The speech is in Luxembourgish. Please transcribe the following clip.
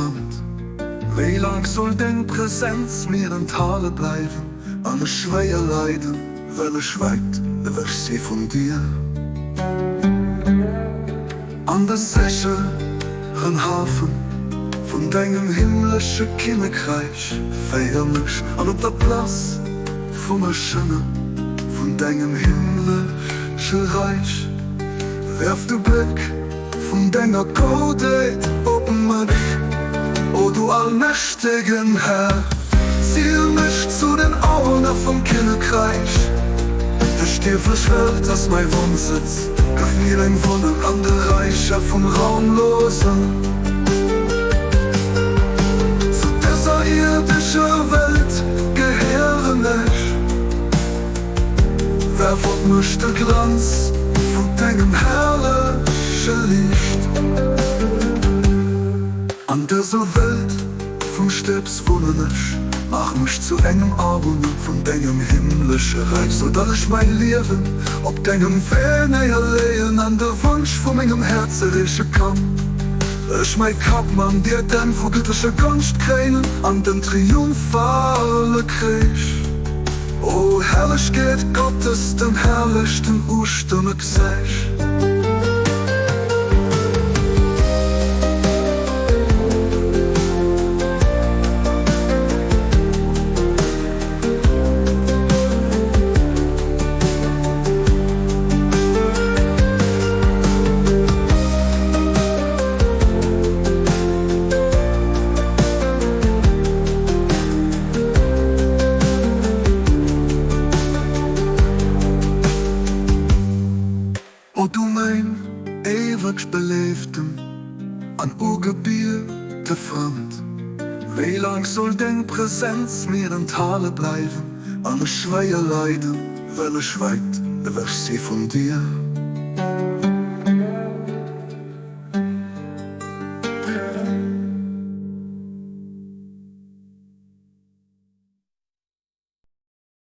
Frënd, wéi laang soll deng Presenz mir enthale bleiwen an ech schwéier leiden, well ech wäit ewech si vun dir? An de sécheren Hafen vun dengem himmlesche Kinnekräich féier mech, an op der Place vum Erschënne vun dengem himmlesche Räich werf de Bléck vun denger Goudheet op mech, o du allmächtegen Här. Ziel mech zu den Awunner vum Kinnekräich. Dës stierflech Welt ass mäi Wunnsëtz, gëff mir eng Wunneng an de Räicher vum Raumlosen. Zu dëser ierdescher Welt gehéieren ech. Werf op mech de Glanz vun dengem herrleche Liicht. An dëser Welt vum Stëbs wunnen ech, maach mech zu engem Awunner vun dengem himmlesche Räich, sou datt ech mäi Liewen op dengem Wee néierleeën an de Wonsch vu mengem Häerz erreeche kann. Ech mäi Kapp mam Diadem vu gëttlecher Gonscht kréinen an den triumphale Kreesch. O Herrlechkeet Gottes, dem herrlechsten Uechterne gläich. O du mäin éiweg beléiften an ugebiete Frënd, wéi laang soll deng Presenz mir enthale bleiwen an ech schwéier leiden, well ech wäit ewech si vun dir?